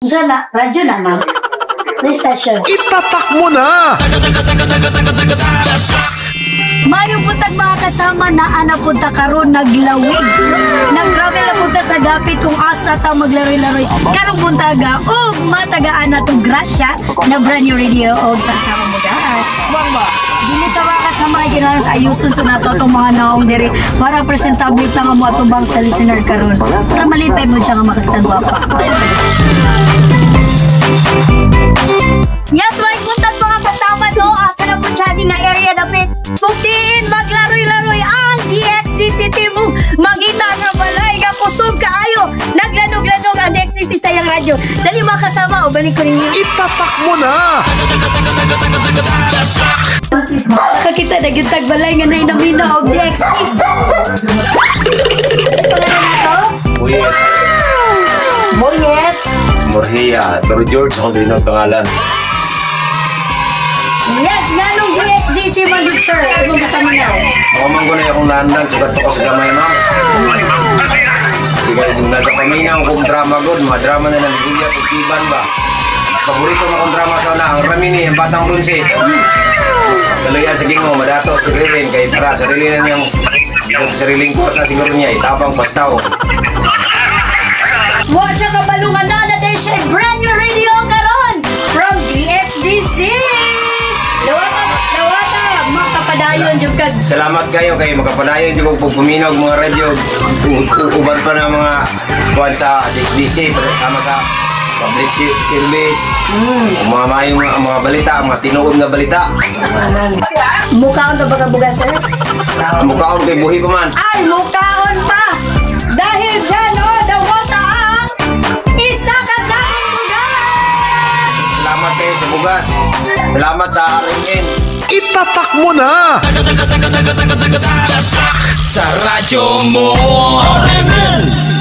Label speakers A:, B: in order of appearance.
A: Unsa na? Radyo na, ma'am. PlayStation.
B: Itatak mo na!
A: Mayong buntag, mga kasama, na ana punta karon naglawig. Nag-travel na punta sa dapit kung asa ta maglaroy-laroy. Karong buntaga ug matagaan na tong grasya na brand new radio og sa kasama mo gas. Dili sa mga kasama ay kinahanglan sa ayuson sa nato atong mga naong diri para presentable ta nga mo atubang sa listener karon. Para malipay mo siya nga makakita gwapa. Yes, may buntag, mga kasama, no. Asa na po siya nga area dapit? Buktiin maglaroy-laroy ang DXDC team mo. Mangita nga balay nga kusog kaayo. Naglanog-lanog ang DXDC sa iyang radyo. Dali, mga kasama, o balik ko ninyo.
B: Itatak mo na!
A: Kakita na gyud tag balay nga nainamina og DXDC. Pangalan nato?
C: Buyet.
A: Boyet.
C: Morhia. Pero George ako din ang pangalan.
A: Yes, nganong DXDC man gud, sir? Imong kapaminaw?
C: Ako man ko na akong nandan, sugat ko sa gamay, ma'am. Hindi kayo nagapaminaw kung drama good, mga drama na nagbuya kung tiban ba. Paborito mo kong drama sa una, ang Ramini, ang Batang Brunsi. Kaluyan sa Ginoo, madato si Ririn, kay para sarili na niyang yung sariling kwarta siguro niya, itabang pastaw.
A: Wa siya kabalungan na na din siya brand new radio karon from DXDC. Lawata, lawata, makapadayon jud kag.
C: Salamat kayo kay makapadayon jud kog pagpaminaw og mga radyo uban pa na mga kuan sa DXDC pero sama sa public service. Mga maayong mga balita, mga tinuod nga balita.
A: Mukaon ka ba ka bugas, sir?
C: Ang mukaon kay buhi pa man.
A: Ay, mukaon pa! Dahil dyan, oh, dawata ang isa ka sakong bugas!
C: Salamat kayo sa bugas. Salamat sa RMN.
B: Itatak mo na!
D: Sa radyo mo. RMN.